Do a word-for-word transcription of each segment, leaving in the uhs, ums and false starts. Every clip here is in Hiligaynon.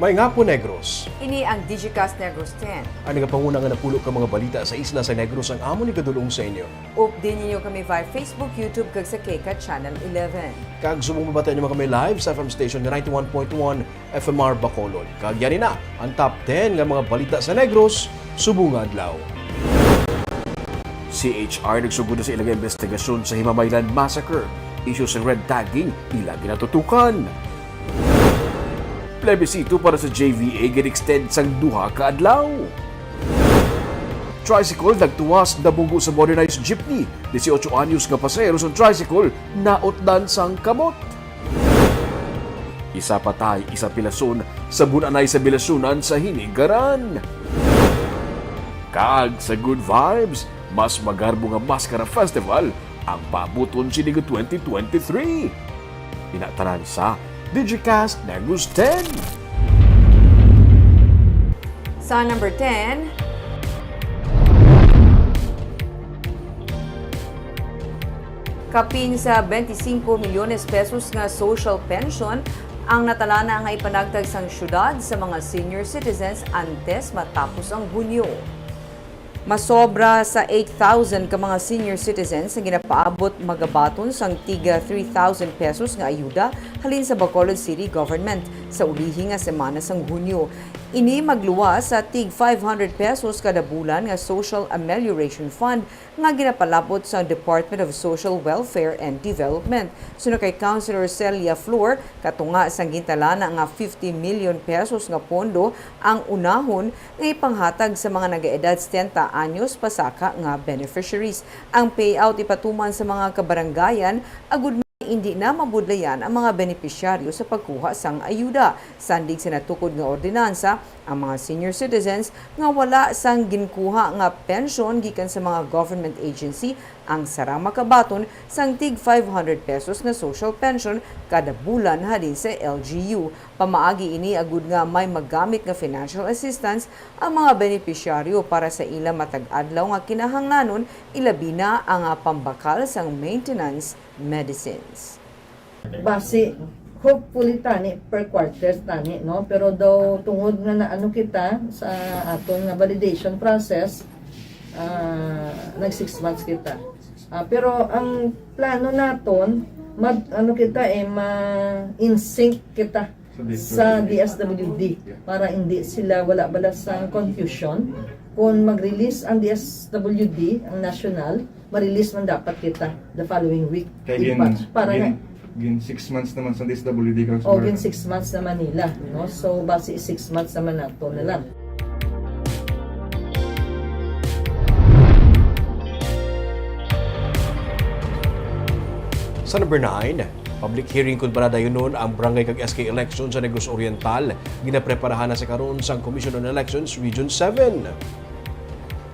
Maayong hapon, Negros. Ini ang Digicast Negros ten. Ang nagapanguna nga napulo ka mga balita sa isla sa Negros ang amon igadul-ong sa inyo. Updi ninyo kami via Facebook, YouTube, kag sa Keka Channel eleven. Kag subong mabatian nyo man kami live sa F M station nga ninety-one point one F M R Bacolod. Kag yani na ang top ten nga mga balita sa Negros subong nga adlaw. C H R nagsugod na sa ilang investigasyon sa Himamaylan Massacre. Isyu sa red tagging ila ginatutukan. Plebisito para sa J V A gin-extend sang duha ka adlaw. Tricycle nagtuwas, nabugo sa modernized jeepney. Dieciocho anyos nga pasahero sang tricycle nautdan sang kamot. Isa patay, isa pilason sa bun-anay sa bilasonan sa Hinigaran. Kag sa Good Vibes, mas magarbo nga Maskara Festival ang paabuton sining twenty twenty-three. Ina tanan sa Digicast Negros ten. Sa number ten, kapin sa twenty-five milyones pesos nga social pension ang natalana nga ipanagtag sang syudad sa mga senior citizens antes matapos ang Hunyo. Masobra sa eight thousand ka mga senior citizens ang ginapaabot magabaton sang tiga three thousand pesos nga ayuda halin sa Bacolod City Government sa ulihi nga semana sang Hunyo. Ini magluwas sa tig five hundred pesos kada bulan nga Social Amelioration Fund nga ginapalabot sang Department of Social Welfare and Development. Suno kay Councilor Celia Flor, katunga sang gintalana nga fifty million pesos nga pondo ang unahon nga ipanghatag sa mga nagaedad setenta anyos pasaka nga beneficiaries. Ang payout ipatuman sa mga kabarangayan agud nga indi na mabudlayan ang mga benepisyaryo sa pagkuha sang ayuda. Sandig sa natukod nga ordinansa, ang mga senior citizens nga wala sang ginkuha nga pensyon gikan sa mga government agency ang sarang makabaton sang tig five hundred pesos nga social pension kada bulan halin sa L G U. Pamaagi ini agud nga may magamit nga financial assistance ang mga benepisyaryo para sa ila matag adlaw nga kinahanglanon, ilabi na ang, ah, pambakal sang maintenance medicines. Basi, hopefully tani per quarter tani, no? Pero daw tungod nga naano kita sa aton nga validation process, ah, nag six months kita. Ah, pero ang plano naton, mag ano kita eh, ma in sync kita sa D S W D para hindi sila wala bala sa confusion kung mag-release ang D S W D, ang national, ma-release man dapat kita the following week. Kay gin, para gin, gin six months naman sa D S W D kag o gin six months naman nila, no? So basi six months naman nato na lang. Sa number nine, public hearing kon papadayunon ang barangay kag S K election sa Negros Oriental, ginapreparahan na sa karon sang Commission on Elections Region seven.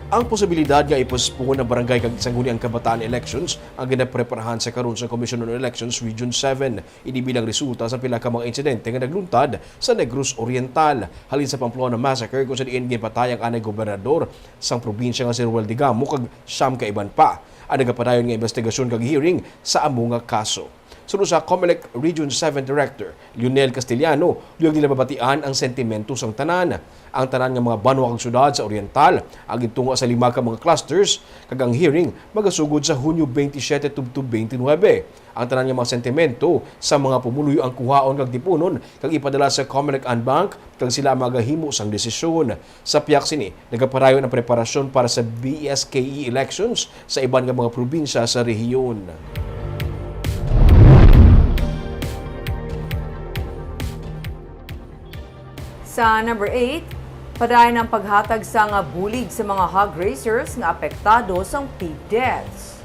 Ang posibilidad nga i-postpone ang barangay kag sangguniang kabataan elections ang ginapreparahan sa karon sa Commission on Elections Region seven. Ini bilang resulta sa pila ka mga insidente nga nagluntad sa Negros Oriental, halin sa Pamplona Massacre, kung sa diin ginpatay ang anay gobernador sang probinsya nga si Roel Digamo kag siyam ka iban pa. Ang nagapadayon nga investigasyon kag hearing sa amo nga kaso. Suno sa Comelec Region seven Director Lionel Castellano, luyag nila mabatian ang sentimento sang tanan. Ang tanan nga mga banwa kag syudad sa Oriental ang gintunga sa lima ka mga clusters, kag ang hearing magasugod sa Hunyo twenty-seven tubtob twenty-nine. Ang tanan nga mga sentimento sa mga pumuluyo ang kuhaon kag tipunon kag ipadala sa Comelec en banc, kag sila ang magahimo sang desisyon. Sa pihak sini, nagapadayon ang preparasyon para sa B S K E elections sa iban nga mga probinsya sa rehiyon. Sa number eight, padayon ang paghatag sang bulig sa mga hog raisers nga apektado sang pig deaths.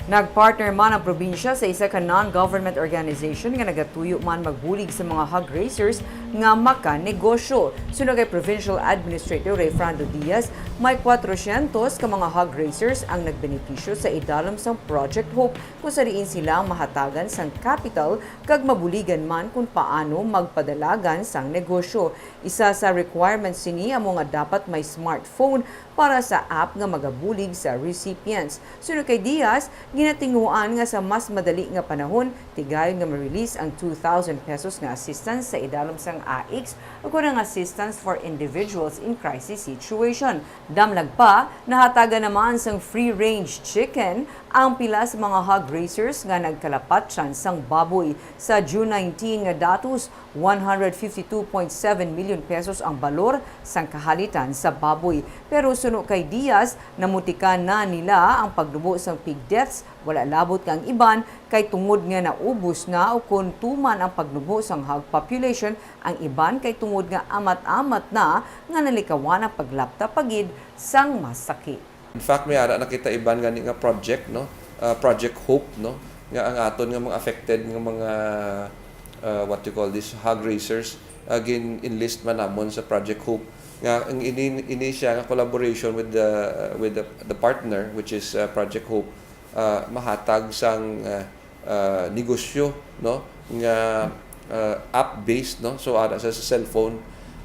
Nagpartner man ang probinsya sa isa ka non-government organization nga nagatuyo man magbulig sa mga hog raisers nga makanegosyo. Suno kay Provincial Administrator Rayfrando Diaz, may kwatrocientos ka mga hog raisers ang nagbenepisyo sa idalom sang Project Hope, kung sa diin sila ang mahatagan sang kapital kag mabuligan man kon paano magpadalagan sang negosyo. Isa sa requirements sini amo nga dapat may smartphone para sa app nga magabulig sa recipients. Suno kay Diaz, Ginatinguhaan nga sa mas madali nga panahon, tigayon nga ma-release ang two thousand pesos nga assistance sa idalom sang AICS ukon ang Assistance for Individuals in Crisis Situation. Damlag pa, nahatagan naman sang free-range chicken ang pila sa mga hog raisers nga nagkalapatyan sang baboy. Sa June nineteen nga datos, one hundred fifty-two point seven million pesos ang balor sang kahalitan sa baboy. Pero suno kay Diaz, namutikan na nila ang pagnubo sang pig deaths, wala labot nga ang iban kay tungod nga naubos na ukon tuman ang pagnubo sang hog population, ang iban kay tungod nga amat-amat na nga nalikawan ang paglapta pa gid sang masakit. In fact, may ara na kita iban gani nga project, no? Ah, Project Hope, no? Nga ang aton nga mga affected nga mga, ah, what you call this, hog raisers, ah, gin-enlist man namon sa Project Hope. Nga ang ini, ini siya nga collaboration with the, with the, the partner, which is, ah, Project Hope, ah, mahatag sang, ah, ah, negosyo, no, nga, ah, app-based, no? So, ara sa, sa cellphone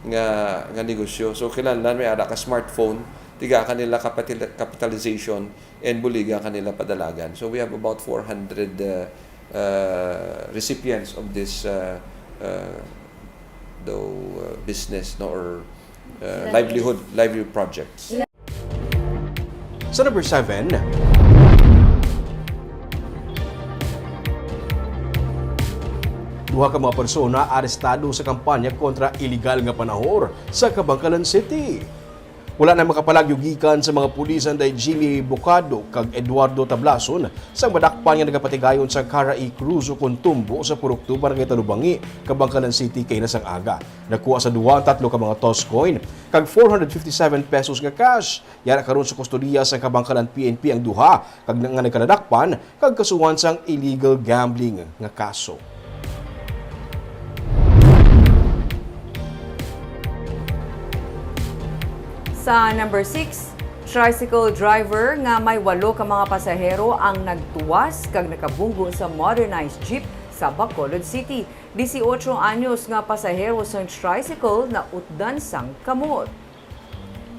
nga, nga negosyo. So, kinahanglan may ara ka smartphone, tiga kanila capital-, capitalization, and buliga kanila padalagan. So, we have about four hundred, uh, uh, recipients of this, uh, uh, the, uh, business, no, or, uh, livelihood, livelihood projects. Sa number seven, duha ka mga persona arestado sa kampanya kontra iligal nga panahor sa Kabankalan City. Wala na makapalagyo gikan sa mga pulis anday Jimmy Bocado kag Eduardo Tablason sang madakpan nga nagapatigayon sa Cara E Cruz ukon Tumbo sa Purok Two, Barangay Talubangi, Kabankalan City, kay nasang aga. Nakuha sa duha ang tatlo ka mga toss coin kag four hundred fifty-seven pesos nga cash. Yara karon sa kustodiya sa Kabankalan P N P ang duha kag nga nagkaladakpan kag kasuhan sang illegal gambling nga kaso. Sa number six, tricycle driver nga may walo ka mga pasahero ang nagtuwas kag nakabunggo sa modernized jeep sa Bacolod City. Dieciocho anyos nga pasahero sang tricycle nautdan sang kamot.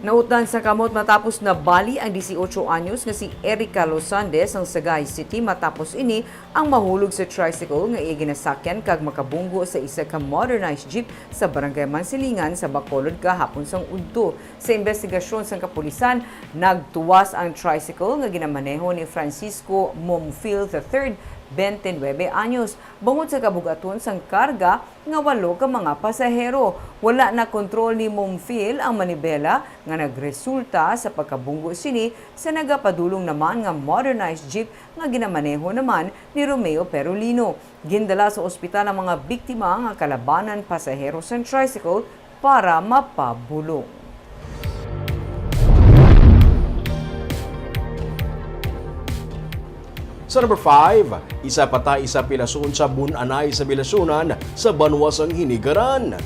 Nautdan sang kamot matapos nabali ang dieciocho anyos nga si Erica Losande sang Sagay City matapos ini ang mahulog sa tricycle nga iya ginasakyan kag makabunggo sa isa ka modernized jeep sa Barangay Mansilingan sa Bacolod kahapon sang udto. Sa imbestigasyon sang kapulisan, nagtuwas ang tricycle nga ginamaneho ni Francisco Momfil the third, twenty-nine anyos, bangod sa kabug-aton sang karga nga walo ka mga pasahero. Wala na kontrol ni Momfil ang manibela nga nagresulta sa pagkabunggo sini sa nagapadulong naman nga modernized jeep nga ginamaneho naman ni Romeo Perolino. Gindala sa ospital ang mga biktima nga kalabanan pasahero sang tricycle para mapabulong. Sa number five, isa patay, isa pilason sa bun-anay sa Bilasonan sa banwa sang Hinigaran.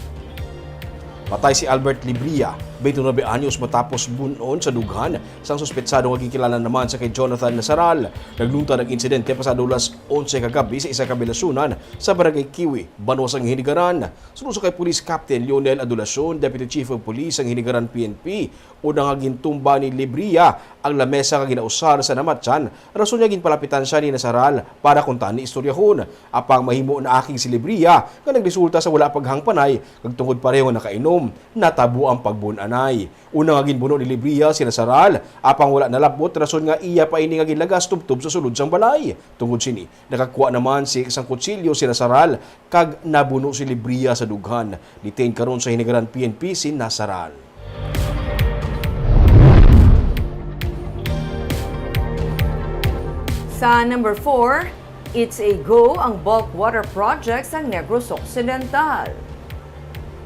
Patay si Albert Libria, twenty-nine anyos, matapos bun-on sa dughan sang suspetsado nga ginkilala naman sa kay Jonathan Nasaral. Nagluntad ang insidente pasado alas onse kagabi sa isa ka Bilasonan sa Barangay Kiwi, banwa sang Hinigaran. Suno sa kay Police Captain Lionel Adulacion, Deputy Chief of Police sang Hinigaran P N P, una nga gintumba ni Libria ang lamesa nga ginausar sa namatyan, rason nga ginpalapitan siya ni Nasaral para kuntani istoryahon. Apang mahimo naakig si Libria nga nagresulta sa wala paghangpanay kag tungod pareho nga nakainom, natabo ang pagbun-anay. Una nga ginbuno ni Libria si Nasaral, apang wala nalab-ot rason nga iya pa ini nga ginlagas tubtob sa sulod sang balay. Tungod sini, nakakuha naman si isang kutsilyo si Nasaral kag nabuno si Libria sa dughan. Detained karon sa Hinigaran P N P si Nasaral. Sa number four, it's a go ang bulk water project sa Negros Occidental.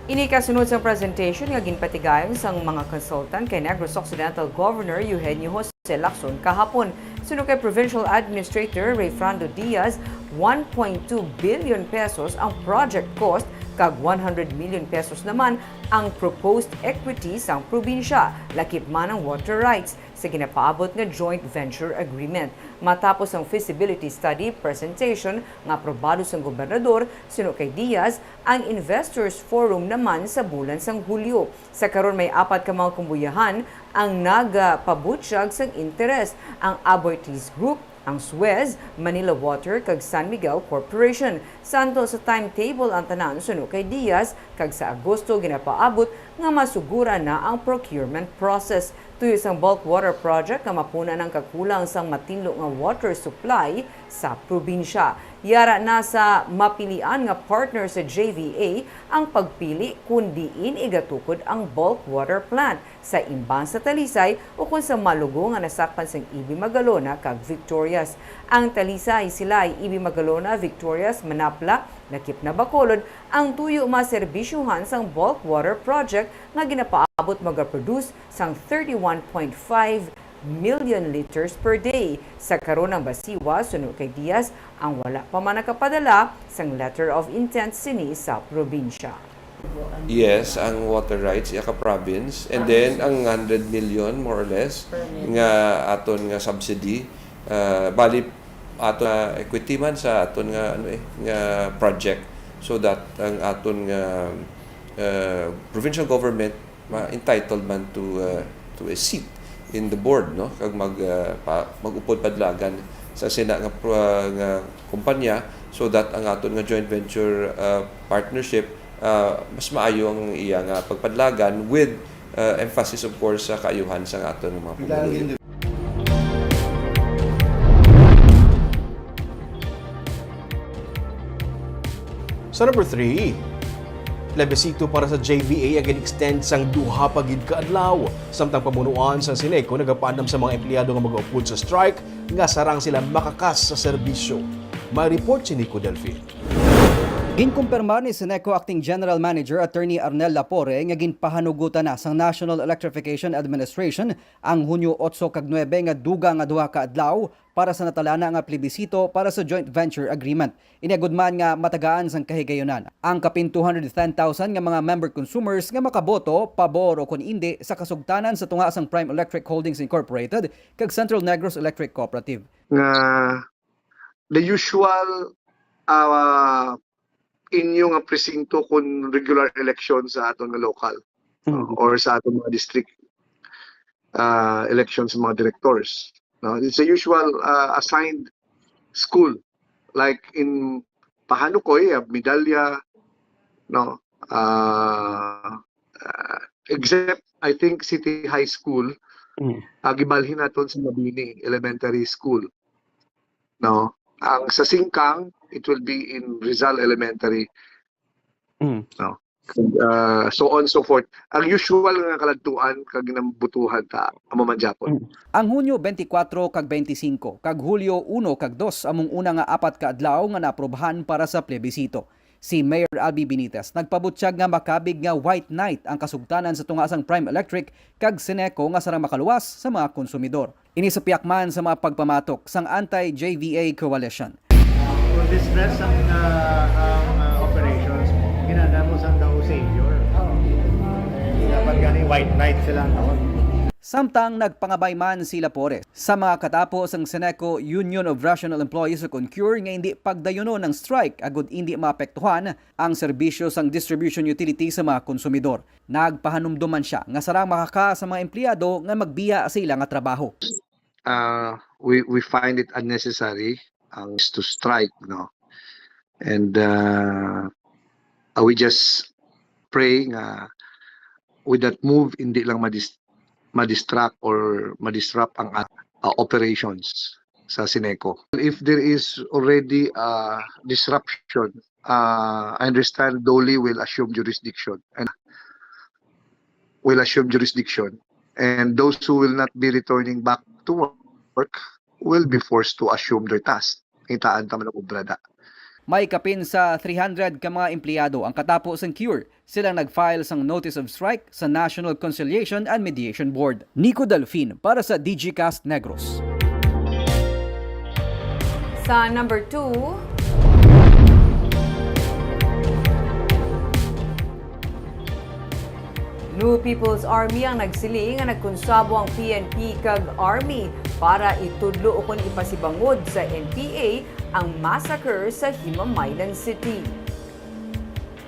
Ini kasunod sang presentation nga ginpatigayon sang mga consultant kay Negros Occidental Governor Eugenio Jose Lacson kahapon. Suno kay Provincial Administrator Rayfrando Diaz, one point two billion pesos ang project cost kag one hundred million pesos naman ang proposed equity sang probinsya, lakip man ang water rights sa ginapaabot nga joint venture agreement. Matapos ang feasibility study presentation nga aprobado sang gobernador, suno kay Diaz, ang Investors Forum naman sa bulan sang Hulyo. Sa karon, may apat ka mga kumbuyahan ang nagapabutyag sang interes, ang Aboitiz Group, ang Suez, Manila Water, kag San Miguel Corporation. Santo sa timetable ang tanan suno kay Diaz, kag sa Agosto ginapaabot nga masuguran na ang procurement process. Tuyo sang bulk water project nga mapuna ang kakulang sang matinlo nga water supply sa probinsya. Yara na sa mapilian nga partner sa J V A ang pagpili kon diin igatukod ang bulk water plant, sa Imbang sa Talisay ukon sa Malugo nga nasakpan sang E B Magalona kag Victorias. Ang Talisay, Silay, E B Magalona, Victorias, Manapla, Lakip na Bacolod, ang tuyo maserbisyuhan sang bulk water project nga ginapaabot magaproduce sang thirty-one point five million liters per day. Sa karon ang Basiwa, suno kay Diaz, ang wala pa man nakapadala sang letter of intent sini sa probinsya. Yes, ang water rights iya ka province, and then ang hundred million, more or less, nga aton nga subsidy, ah, bali aton nga equity man sa aton nga, ano eh, nga project, so that ang aton nga, ah, provincial government ma entitled man to, ah, to a seat in the board, no, kag mag, ah, pa, mag-upod padlagan sa sina nga pro-, nga kumpanya, so that ang aton nga joint venture, ah, partnership, ah, mas maayo ang iya nga pagpadlagan, with, ah, emphasis, of course, sa kaayuhan sa aton nga mga pumuluyo. Sa number three, plebisito para sa J V A ang gin-extend sang duha pa gid ka adlaw, samtang pamunuan sang Sineco nagapaandam sa mga empleyado nga magaupod sa strike nga sarang sila makakas sa serbisyo. May report si Nico Delfin. Ginkumpirmar ni Sineco Acting General Manager Attorney Arnel Lapore nga ginpahanugutan na sang National Electrification Administration ang Hunyo otso kag nuebe nga dugang nga duha ka adlaw para sa natalana nga plebisito para sa joint venture agreement. Ini agud man nga matagaan sang kahigayunan ang kapin two hundred ten thousand nga mga member consumers nga makaboto pabor o kon indi sa kasugtanan sa tunga sang Prime Electric Holdings Incorporated kag Central Negros Electric Cooperative. Nga the usual, ah, inyo nga presinto kon regular election sa aton nga local, no? Or sa aton mga district, ah, election sa mga directors, no? It's a usual, ah, assigned school, like in Pahanukoy, ah, Medalla, no? Ah, ah, except, I think, City High School, ah, gibalhin naton sa Mabini Elementary School, no? Ang sa Singkang, it will be in Rizal Elementary, no? Uh, so on, so forth. Ang usual nga kaladtuan kag ginambutuhan ta, amo man gyapon. Ang Hunyo twenty-four kag twenty-five kag Hulyo uno kag dos among una nga apat ka adlaw nga naaprubahan para sa plebisito. Si Mayor Albee Benitez nagpabutyag nga makabig nga white knight ang kasugtanan sa tunga sang Prime Electric kag Sineco nga sarang makaluwas sa mga konsumidor. Ini sa pihak man sa mga pagpamatok sang Anti-J V A Coalition. Kung distress ang, ah, ang, ah, operations mo, ginana mo sang daw savior. Dapat gani white knight sila ang tawag. Samtang nagpangabay man si Lapore sa mga katapo sang Sineco Union of Rational Employees o kon CURE nga indi pagdayunon ang strike agud indi maapektuhan ang serbisyo sang distribution utility sa mga konsumidor. Nagpahanumdom man sia nga sarang makaka sa mga empleyado nga magbiya sa ila nga trabaho. Uh, we we find it unnecessary ang to strike, no? And, uh, uh, we just pray nga with that move, hindi lang madis-, madistract or madisrupt ang, uh, operations sa Sineco. If there is already a disruption, uh, I understand DOLE will assume jurisdiction and will assume jurisdiction, and those who will not be returning back to work will be forced to assume their task. Kitaan ta man ang obra da. May kapin sa three hundred ka mga empleyado ang katapo sang CURE. Silang nag-file sang notice of strike sa National Conciliation and Mediation Board. Nico Delfin para sa Digicast Negros. Sa number two, New People's Army ang nagsiling nga nagkonsabo ang P N P kag Army para itudlo ukon ipasibangod sa N P A ang massacre sa Himamaylan City.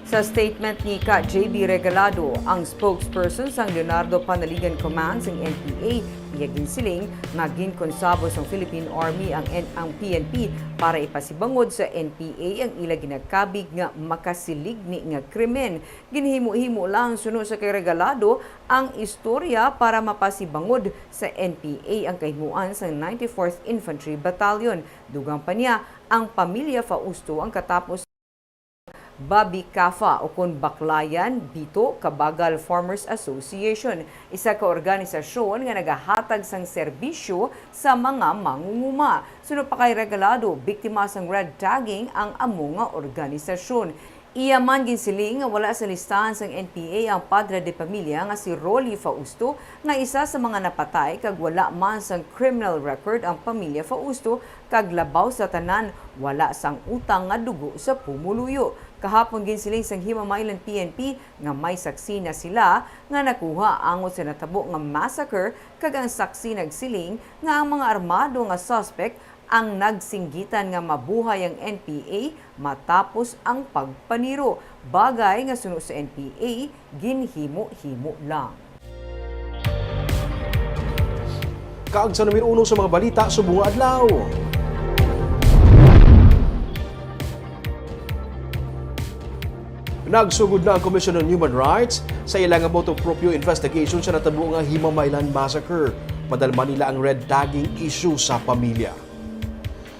Sa statement ni Ka J B Regalado, ang spokesperson sang Leonardo Panaligan Command sang N P A, iya ginsiling nga ginkonsabo sang Philippine Army ang, N- ang P N P para ipasibangod sa N P A ang ila ginakabig nga makasiligni nga krimen. Ginhimo-himo lang suno sa kay Regalado ang istorya para mapasibangod sa N P A ang kahimuan sang ninety-fourth Infantry Battalion. Dugang pa niya, ang pamilya Fausto ang katapos Babi Kafa ukon Baklayan Bito Kabagal Farmers Association, isa ka organisasyon nga nagahatag sang serbisyo sa mga mangunguma. Suno pa kay Regalado, biktima sang red tagging ang amo nga organisasyon. Iya man ginsiling nga wala sa listahan sang N P A ang padre de pamilya nga si Rolly Fausto, nga isa sa mga napatay, kag wala man sang criminal record ang pamilya Fausto, kag labaw sa tanan, wala sang utang nga dugo sa pumuluyo. Kahapon ginsiling sang Himamaylan P N P nga may saksi na sila nga nakuha angot sa natabo nga massacre, kag ang saksi nagsiling nga ang mga armado nga suspect ang nagsinggitan nga mabuhay ang N P A matapos ang pagpaniro, bagay nga suno sa N P A, ginhimo-himo lang. Kag sa numero uno sa mga balita subong nga adlaw. Nagsugod na ang Commission on Human Rights sa ila nga motu proprio investigation sa natabo nga Himamaylan Massacre. Padalman nila ang red tagging issue sa pamilya.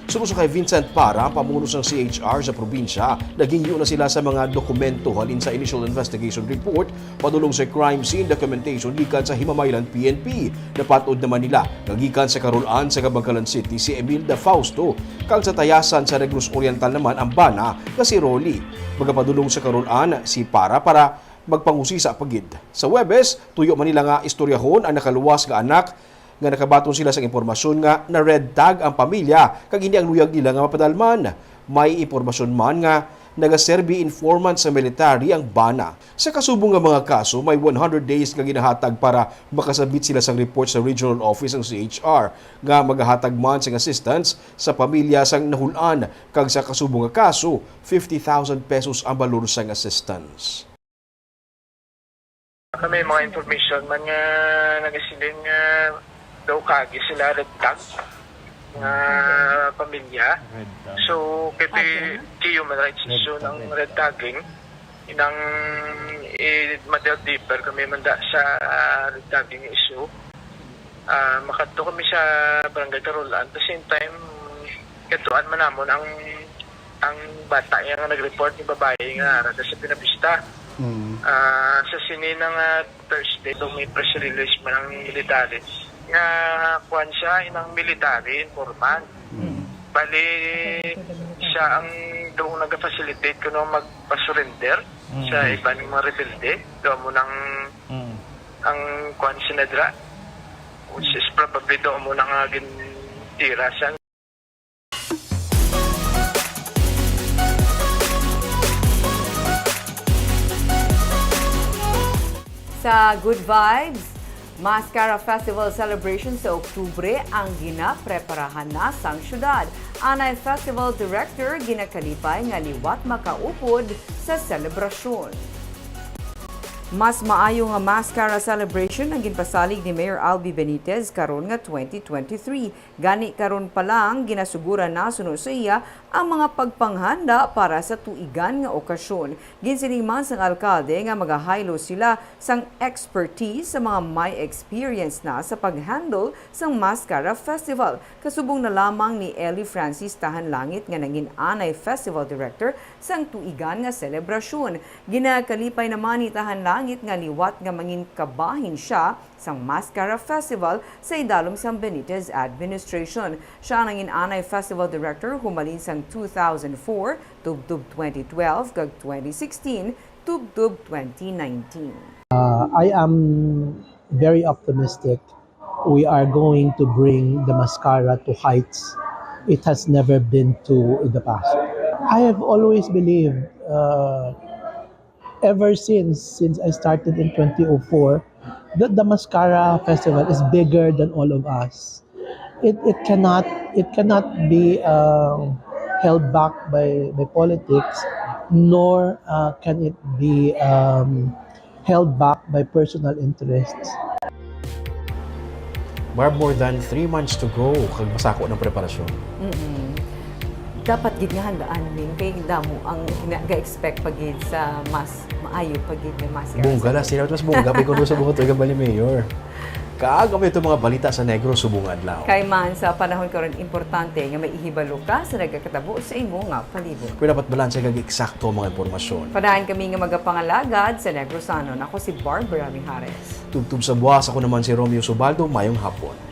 Suno sa kay Vincent Para, pamuno sang C H R sa probinsya, naghinyo na sila sa mga dokumento halin sa initial investigation report padulong sa crime scene documentation gikan sa Himamaylan P N P. Napat-od naman nila nga gikan sa karul-an sa Kabankalan City si Emilda Fausto, kag sa tayasan sa Negros Oriental naman ang bana nga si Rolly. Magapadulong sa karul-an si Para para magpangusisa pa gid. Sa Huwebes, tuyo man nila nga istoryahon ang nakaluwas nga anak nga nakabaton sila sang impormasyon nga na-red tag ang pamilya, kag hindi ang luyag nila nga mapadalman. May impormasyon man nga nagaserbi informant sa military ang bana. Sa kasubong nga mga kaso, may one hundred days nga ginahatag para makasabit sila sang report sa regional office sang C H R nga magahatag man sang assistance sa pamilya sang nahul-an, kag sa kasubong nga kaso, fifty thousand pesos ang balor sang assistance. Kami mga information man nga nagasiling nga daw kaagi sila red tag nga pamilya. Red tag. So, kay, okay, kay human rights issue ang red tagging, inang i-, ma-delve deeper kami man da sa, ah, red tagging issue. Ah, makadto kami sa Barangay Carol-an. At the same time, kadtuan man namon ang, ang bata nga nag-report nga babayi nga ara sa Buenavista. Mm. Ah, sa sini na nga Thursday, daw may press release man ang military nga kuwan siya, inang military informant. Mm. Bali, siya ang daw nag-facilitate kuno magpa-surrender sa, mm, iban mga rebelde. Daw mo nang, mm, ang kuwan sila dira, which is probably daw mo na nga gintira siya. Sa Good Vibes, Mascara Festival celebration sa Oktubre ang ginapreparahan na sang syudad. Anay Festival Director ginakalipay nga liwat makaupod sa selebrasyon. Mas maayo nga Mascara celebration ang ginpasalig ni Mayor Albi Benitez karon nga twenty twenty-three. Gani karon pa lang, ginasuguran na suno sa iya ang mga pagpanghanda para sa tuigan nga okasyon. Ginsiling man sang alkalde nga magahaylo sila sang expertise sa mga may experience na sa pag-handle sang Mascara Festival. Kasubong na lamang ni Ellie Francis Tahanlangit nga nangin anay festival director sang tuigan nga selebrasyon. Ginakalipay naman ni Tahanlangit nga liwat nga mangin kabahin siya sang Mascara Festival sa idalom sang Benitez administration. Siya ang nangin anay festival director humalin sang two thousand four, tubtob twenty twelve, kag twenty sixteen, tubtob twenty nineteen. Uh, I am very optimistic. We are going to bring the Mascara to heights it has never been to in the past. I have always believed, uh, ever since, since I started in twenty oh four, that the Mascara Festival is bigger than all of us. It, it cannot, it cannot be, um, held back by, by politics. nor uh, can it be um, held back by personal interests. Barb, more than three months to go kag masako ng preparasyon. Mm-mm. Dapat gid nga handaan, Ming, kay damo ang gina- ga-expect pa gid sa mas maayo pa gid nga mask. Bongga na sila, mas bongga pa kuno sa buhot nga bali mayor. Kag amo ito mga balita sa Negros subong adlaw. Kay man sa panahon karon, importante nga may ihibalo ka sa nagakatabo sa imo nga palibot. Pero dapat balanse kag eksakto ang mga impormasyon. Padayon kami nga magapangalagad sa Negrosanon. Ako si Barbara Mijares. Tubtob sa buwas, ako naman si Romeo Subaldo. Mayong hapon.